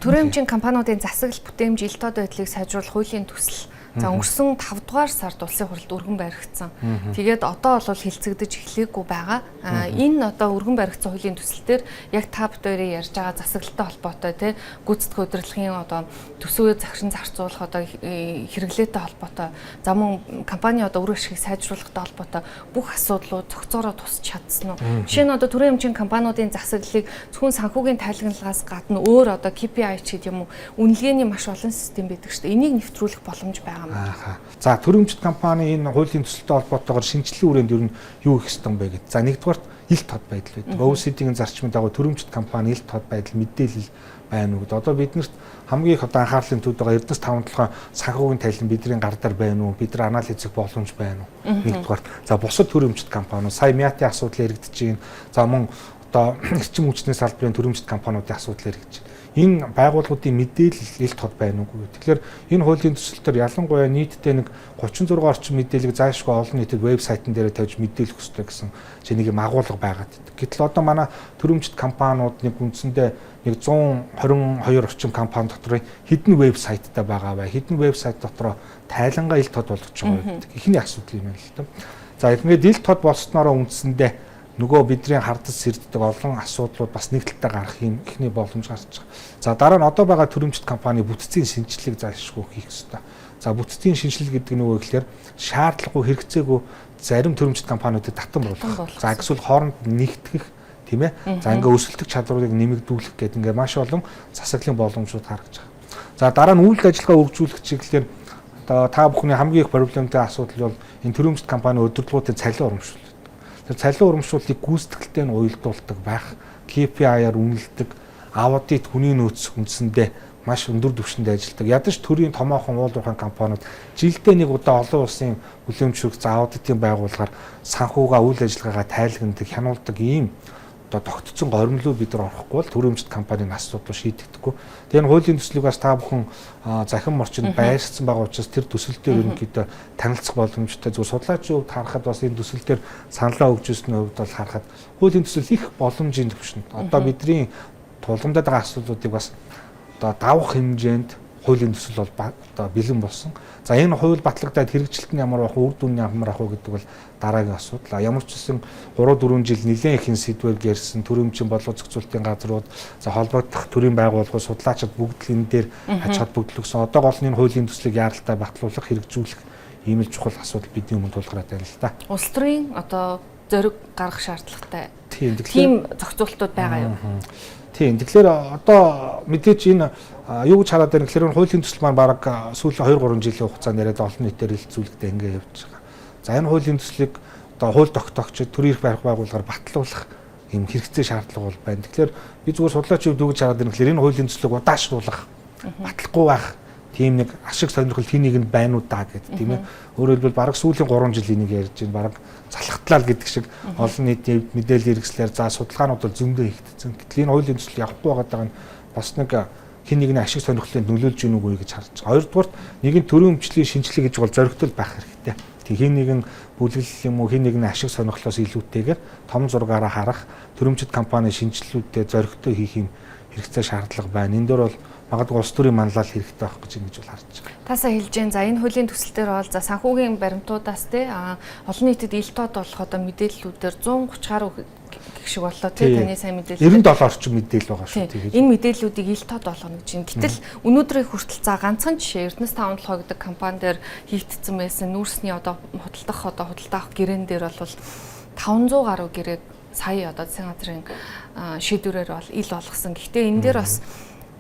Төрийн өмчийн компаниудын засаглал бүтээмж ил тод байдлыг сайжруулах хуулийн төсөл за өнгөрсөн 5 дугаар сард улсын хурлд өргөн баригдсан. Тэгээд одоо бол хэлцэгдэж эхлээгүй байгаа. Энэ одоо өргөн баригдсан хуулийн төсөл дээр яг та бүдэрээ ярьж байгаа засаглалтай холбоотой тий гүйцэтгэх удирдлагын одоо төсвөө загшин зарцуулах одоо хэрэглээтэй холбоотой за мөн компани одоо үр ашгийг сайжруулахтай холбоотой бүх асуудлууд цогцоороо тусч чадсан уу? Жишээ нь одоо төрийн өмчийн компаниудын засаглалыг зөвхөн санхүүгийн тайлгналгаас гадна өөр одоо KPI ч гэдэг юм уу үнэлгээний маш олон систем байдаг шүү дээ. Энийг нэвтрүүлэх боломж байгаа юм. Аа. За төрийн өмчит компани энэ хуулийн төсөлтэй холбоотойгоор шинжилгээ хүрээнд ер нь юу хийх ёстой юм бэ гэдэг. За нэгдүгээрт ил тод байдал байдаг. OECD-ийн зарчмын дагуу төрийн өмчит компани ил тод байдал мэдээлэл байна уу гэдэг. Одоо биднэрт хамгийн их одоо анхаарлын төвд байгаа Эрдэнэс 5 толгой санхүүгийн тайлан бидний гар дээр байна уу? Бид нар анализ хийх боломж байна уу? Нэгдүгээрт. За бусад төрийн өмчит компаниуд сая МИАТ-ын асуудал яригдж байна. За мөн одоо эрчим хүчний салбарын төрийн өмчит компаниудын асуудал яригдж байна. Энэ байгууллагуудын мэдээлэл ил тод байна уугүй. Тэгэхээр энэ хуулийн төсөл төр ялангуяа нийтдээ нэг 36 орчим мэдээллийг заашгүй олон нийтэд вебсайтн дээр тавьж мэдээлэх ёстой гэсэн чи нэг юм агуулга байгаад байдаг. Гэтэл одоо манай төрийн өмчит компаниуд нэг үндсэндээ нэг 122 орчим компани дотор хэдэн вебсайттай байгаа вэ? Хэдэн вебсайт дотроо тайлангаа ил тод болгож байгаа вэ гэдэг эхний асуудал юм байна л да. За ингээд ил тод болсноороо үндсэндээ нөгөө бидний хардаж сэрддэг олон асуудлууд бас нэг талдаа гарах юм эхний боломж гарч байгаа. За дараа нь одоо байгаа төрөмжт компани бүтцийн шинжилгээг заашгүй хийх ёстой. За бүтцийн шинжилгээ гэдэг нь юу вэ гэхээр шаардлагагүй хэрэгцээгүй зарим төрөмжт компаниудыг татан буулгах. За эсвэл хооронд нэгтгэх тийм ээ. За ингээ өрсөлдөх чадварыг нэмэгдүүлэх гэдэг ингээ маш олон засаглалын боломжууд гаргаж байгаа. За дараа нь үйл ажиллагаа өргөжүүлэх чиглэлээр одоо та бүхний хамгийн их проблемтай асуудал бол энэ төрөмжт компани удирдлагуудын цалин урамшуул. Тэр цалин урамшууллыг гүйцэтгэлтэй нь уялдуулдаг байх, KPI-аар үнэлдэг, аудит хүний нөөц үндсэндээ маш өндөр түвшинд ажилладаг. Ядаж төрийн томоохон уул уурхайн компаниуд жилдээ нэг удаа олон улсын хүлээн зөвшөөрөгдсөн аудитын байгууллагаар санхүүгээ үйл ажиллагаагаа тайлгнадаг, хянуулдаг ийм одоо тогтцсон горимлуу бид нар орохгүй бол төрийн өмчт компанийн асуудал шийдэгдэхгүй. Тэгээ энэ хуулийн төслийг бас та бүхэн захин морчинд байршсан байгаа учраас тэр төсөл дээр ерөнхийдөө танилцах боломжтой. Зөв судлаачийн хувьд харахад бас энэ төсөл дээр саналаа өгч ирсний хувьд бол харахад хуулийн төсөл их боломжийн төвшөнд. Одоо бидний тулгамдаад байгаа асуудлуудыг бас одоо давах хэмжээнд хуулийн төсөл бол одоо бэлэн болсон. За энэ хууль батлагдаад хэрэгжилт нь ямар байх вэ, үр дүн нь ямар байх вэ гэдэг бол дараагийн асуудал. Ямар ч гэсэн 3 4 жил нэлээд их энэ сэдвээр гэрсэн төрийн өмчийн болов зохицуултын газрууд, за холбогдох төрийн байгууллагууд, судлаачид бүгд л энэ дээр ач холбогдол өгсөн. Одоо гол нь энэ хуулийн төслийг яаралтай батлуулах, хэрэгжүүлэх ийм л чухал асуудал бидний өмнө тулгараад байна л да. Улс төрийн одоо зориг гаргах шаардлагатай. Тийм зохицуултууд байгаа юу? Тийм. Тэгэхээр одоо мэдээч энэ юу гэж хараад байна гэхээр хуулийн төсөл маань бараг сүүлийн 2 3 жилийн хугацаанд яриад олон нийтээр хэлэлцүүлэгдээ ингээ явж байгаа. За энэ хуулийн төслийг одоо хууль тогтоогчид төрийн эрх барих байгууллагаар батлуулах юм хэрэгцээ шаардлага бол байна. Тэгэхээр би зүгээр судлаачийн хувьд юу гэж хараад байна гэхээр энэ хуулийн төслийг удаашруулах, батлахгүй байх тийм нэг ашиг сонирхол хин нэгэнд байна уу даа гэдэг тийм ээ. Өөрөөр хэлбэл бараг сүүлийн 3 жил энийг ярьж байна. Бараг залхтлаа л гэдэг шиг олон нийтийн мэдээлэл хэрэгслээр за судалгаанууд бол зөндөө ихтцэн. Гэтэл энэ хуулийн төсөл явахгүй байгаа нь бас нэг хин нэгний ашиг сонирхлыг нөлөөлж гин үгүй гэж харж байгаа. Хоёрдугаарт нэгэн төрийн өмчлийн шинжилгээ гэж бол зоригтой байх хэрэгтэй. Тэг хин нэгэн бүлэглэл юм уу хин нэгний ашиг сонирхлоос илүүтэйгээр том зургаараа харах төрөмжид компани шинжилгүүдээ зоригтой хийх юм хэрэгцээ шаардлага байна. Энэ дээр бол магадгүй улс төрийн манлайлал хэрэгтэй байх гэж ингэж бол харж байгаа. Таасаа хэлж जैन. За энэ хуулийн төсөл дээр бол за санхүүгийн баримтуудаас те олон нийтэд ил тод болох одоо мэдээллүүдээр 130 гаруй гэх шиг боллоо тий таны сайн мэдээлэл 97 орчим мэдээлэл байгаа шүү дээ. Энэ мэдээллүүдийг ил тод болгоно гэж байна. Гэтэл өнөөдрийн хүртэл за ганцхан жишээ Эрдэнэс 5 толгой гэдэг компани дээр хийгдсэн байсан нүүрсний одоо худалдах одоо худалдаа авах гэрээн дээр бол 500 гаруй гэрээг сая одоо засгийн газрын шийдвэрээр бол ил болгосон. Гэхдээ энэ дээр бас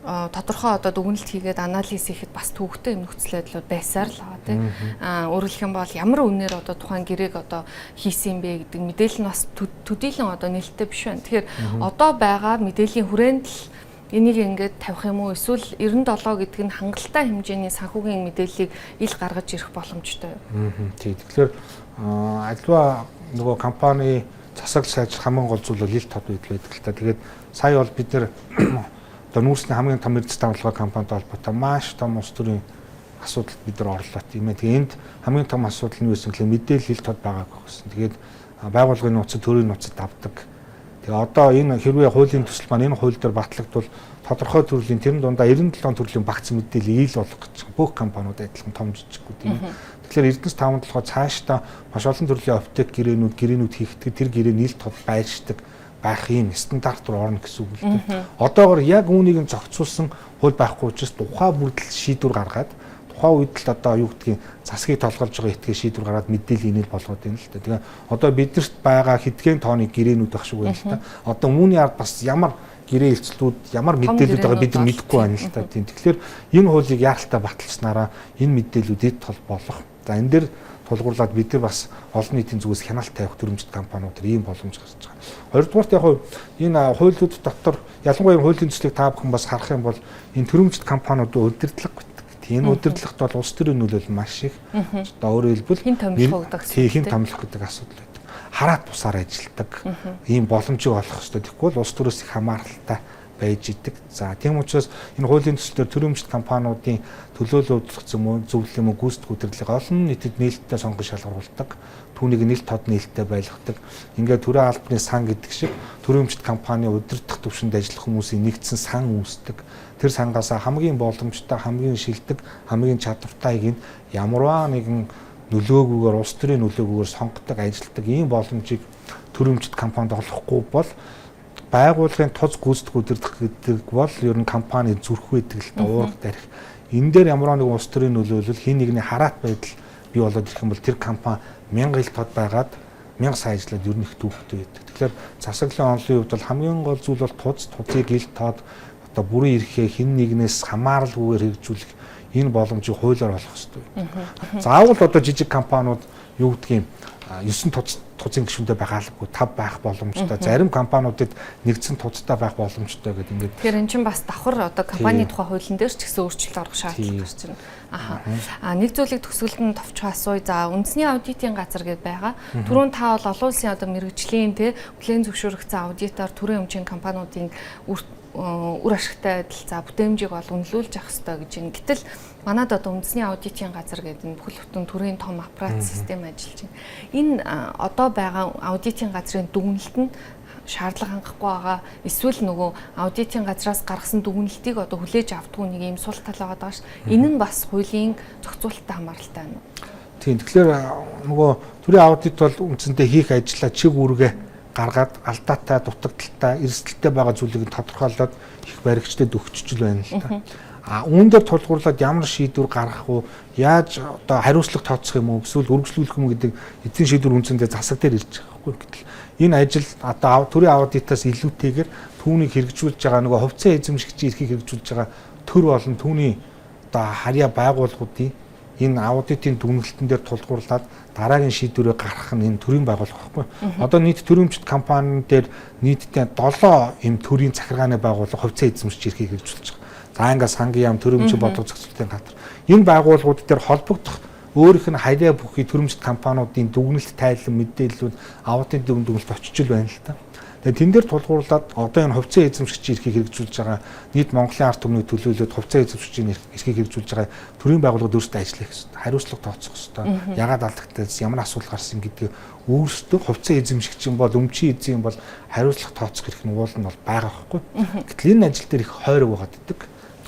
тодорхой одоо дүгнэлт хийгээд анализ хийхэд бас төвөгтэй юм нөхцөл байдлууд байсаар л байгаа тийм. Өөрөөр хэлэх юм бол ямар үнээр одоо тухайн гэрээг одоо хийсэн юм бэ гэдэг мэдээлэл нь бас төдийлөн одоо нээлттэй биш байна. Тэгэхээр одоо байгаа мэдээллийн хүрээнд л энийг ингээд тавих юм уу эсвэл 97 гэдэг нь хангалттай хэмжээний санхүүгийн мэдээллийг ил гаргаж ирэх боломжтой юу? Тийм. Тэгэхээр альва нөгөө компани засаглал сайжрах хамгийн гол зүйл бол ил тод байдал байдаг л та. Тэгээд сая бол бид нэр одоо нүүрсний хамгийн том эрдэс давлгаа компанитай холбоотой маш том улс төрийн асуудалд бид нар орлоо тийм ээ. Тэгээ энд хамгийн том асуудал нь юу байсан гэхлээр мэдээлэл ил тод байгаагүй гэсэн. Тэгээд байгууллагын нууцад, төрийн нууцад авдаг. Тэгээ одоо энэ хэрвээ хуулийн төсөл маань энэ хууль дээр батлагдвал тодорхой төрлийн тэрэн дундаа 97 төрлийн багц мэдээлэл ил болох гэж бүх компаниуд адилхан том жижиггүй тийм. Тэгэхээр Эрдэнэс таван толгой цаашдаа маш олон төрлийн оптик гэрээнүүд хийхдэг, тэр гэрээ нийл тод байршдаг байх юм стандарт руу орно гэсэн үг л дээ. Одоогор яг үүнийг нь зохицуулсан хууль байхгүй учраас тухай бүрдэл шийдвэр гаргаад тухайн үед л одоо юу гэдгийг засгийг толгойлж байгаа этгээ шийдвэр гаргаад мэдээлэл инээл болгоод байна л да. Тэгээ одоо биднэрт байгаа хэдхэн тооны гэрээнүүд байх шиг байна л да. Одоо үүний ард бас ямар гэрээ хэлцлүүд, ямар мэдээлүүд байгаа бид нар мэдэхгүй байна л да. Тийм. Тэгэхээр энэ хуулийг яаралтай баталснараа энэ мэдээлүүд эд тол болох. За энэ дээр тулгуурлаад бид нар бас олон нийтийн зүгээс хяналт тавих төрөмжт компаниуд ийм боломж гарч байгаа. Хоёрдугаарт яг энэ хуулиуд дотор ялангуяа хуулийн төслийг та бүхэн бас харах юм бол энэ төрөмжт компаниудын удирдлага. Энэ удирдлагт бол улс төрийн нөлөөлөл маш их. Одоо өөрөөр хэлбэл хин томилох гэдэг асуудал. Хин томилох гэдэг асуудал байдаг. Хараат бусаар ажилладаг. Ийм боломжийг олох хэрэгтэй. Тэгэхгүй бол улс төрөөс их хамааралтай байж идэг. За тийм учраас энэ хуулийн төсөл дээр төрөмжт компаниудын төлөөлөл удирдах зөвлөл юм уу гүйцэтгэх удирдлагыг олон нийтэд нээлттэй сонгон шалгаруулдаг. Түүнийг нийт тод нээлттэй байлгадаг. Ингээд төрийн албаны сан гэдэг шиг төрөмжт компани удирдах төвшөнд ажиллах хүмүүсийн нэгдсэн сан үүсдэг. Тэр сангаас хамгийн боломжтой, хамгийн шилдэг, хамгийн чадвартайг нь ямарваа нэгэн нөлөөгүйгээр улс төрийн нөлөөгүйгээр сонгодог, ажилладаг ийм боломжийг төрөмжт компанид олохгүй бол байгууллагын туз гүйцэтгэх удирдах гэдэг бол ер нь компани зүрх байдаг л да, уурга дарих. Энэ дээр ямар нэгэн улс төрийн нөлөөлөл хин нэгний хараат байдал бий болоод ирэх юм бол тэр компани 1000 ил тод байгаад 1000 сая ажиллаад ер нь их төвхтэй байдаг. Тэгэхээр засаглалын онолын хувьд бол хамгийн гол зүйл бол туз, тузыг ил тод одоо бүрэн эрхээ хин нэгнээс хамааралгүйгээр хэрэгжүүлэх энэ боломжийг хуулиар олох хэрэгтэй. Заавал одоо жижиг компаниуд юу гэдгийг 9 тузын гишүүнтэй байх албагүй 5 байх боломжтой. Зарим компаниудад нэгдсэн тузтай байх боломжтой гэдэг ингээд. Тэгэхээр эн чинь бас давхар одоо компани тухай хуулийн дээр ч гэсэн өөрчлөлт орох шаардлага гарч ирнэ. Аха. А нэг зүйлийг төгсгөлд нь товчхон асууя. За үндэсний аудитын газар гэдээ байгаа. Түрүүн та бол олон улсын одоо мэрэгжлийн те хүлээн зөвшөөрөгдсөн аудитор төрийн өмчийн компаниудын үр ашигтай байдал за бүтээмжийг бол үнэлүүлж авах ёстой гэж юм. Гэтэл манад одоо үндэсний аудитын газар гэдэг нь бүхэл бүтэн төрийн том аппарат систем ажиллаж байна. Энэ одоо байгаа аудитын газрын дүгнэлт нь шаардлага хангахгүй байгаа. Эсвэл нөгөө аудитын газраас гаргасан дүгнэлтийг одоо хүлээж авдаггүй нэг юм сул тал байгаа даа ш. Энэ нь бас хуулийн зохицуулалттай хамааралтай байна уу? Тийм. Тэгэхээр нөгөө төрийн аудит бол үндсэндээ хийх ажлаа чиг үүргээ гаргаад алдаатай, дутагдaltaй, эрсдэлтэй байгаа зүйлийг нь тодорхойлоод их баригчдад өгчөж л байна л да. А үүн дээр тулгуурлаад ямар шийдвэр гаргах уу, яаж одоо хариуцлага тооцох юм уу, эсвэл үргэлжлүүлэх юм уу гэдэг эцсийн шийдвэр үндсэндээ засаг дээр ирж байгаа байхгүй. Гэтэл энэ ажил одоо төрийн аудитаас илүүтэйгээр түүнийг хэрэгжүүлж байгаа нөгөө хувьцаа эзэмшигчийн эрхийг хэрэгжүүлж байгаа төр болон түүний одоо харьяа байгууллагуудын энэ аудитын дүгнэлтэн дээр тулгуурлаад дараагийн шийдвэрээ гаргах нь энэ төрийн байгууллага байхгүй. Одоо нийт төрөмжт компани дээр нийтдээ 7 юм төрийн захиргааны байгууллага хувьцаа эзэмшиж эрхийг хэрэгжүүлж байгаа. За ингээд сангийн яам, төрөмжийн бодлого зохицуулалтын газар. Энэ байгууллагууд дээр холбогдох өөрийнх нь харьяа бүхий төрөмжт компаниудын дүгнэлт тайлан мэдээллүүд аудитын дүгнэлт очиж л байна л та. Тэгээ тэн дээр тулгуурлаад одоо энэ хувьцаа эзэмшигчийн эрхийг хэрэгжүүлж байгаа нийт Монголын ард түмнийг төлөөлөөд хувьцаа эзэмшигчийн эрхийг хэрэгжүүлж байгаа төрийн байгууллагууд өөрсдөө ажиллах ёстой. Хариуцлага тооцох ёстой. Ягаад алдагдсан, ямар асуудал гарсан гэдгийг өөрсдөө хувьцаа эзэмшигчин бол өмчийн эзэн бол хариуцлага тооцох эрх нь уул нь бол байгаа байхгүй. Гэтэл энэ ажил дээр их хойрог байгаад идэг.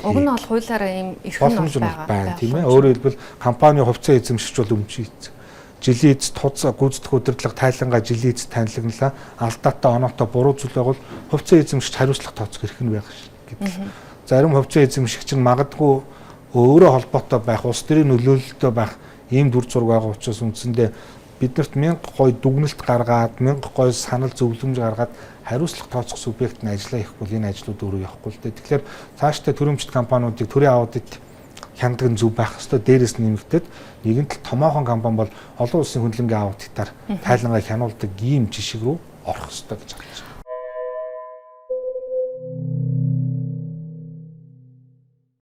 Уг нь бол хуулиараа ийм эрх нь бол байгаа. Тийм ээ. Өөрөөр хэлбэл компани хувьцаа эзэмшигч бол өмчийн эзэн. Жилийн эц туз гүйцэтгэх удирдлага тайлангаа жилийн эц танилгналаа алдаатай оноотой буруу зүйл байгуул хувьцаа эзэмшигч хариуцлага тооцох эрх нь байх шин гэдэг. Зарим хувьцаа эзэмшигч нь магадгүй өөрөө холбоотой байх, улс төрийн нөлөөлөлтөй байх ийм дүр зураг байгаа учраас үндсэндээ биднэрт 1000 гой дүгнэлт гаргаад, 1000 гой санал зөвлөмж гаргаад хариуцлага тооцох субъект нь ажиллаа хийхгүй бол энэ ажлууд өөрөө явахгүй л дээ. Тэгэхээр цаашдаа төрөмжт компаниудыг төрийн аудит хяндаг нь зөв байх ёстой. Дээрээс нэмэгдээд нэгэн тал томоохон компани бол олон улсын хөндлөнгийн аудитаар тайлангаа хянуулдаг ийм жишг рүү орох ёстой гэж харж байна.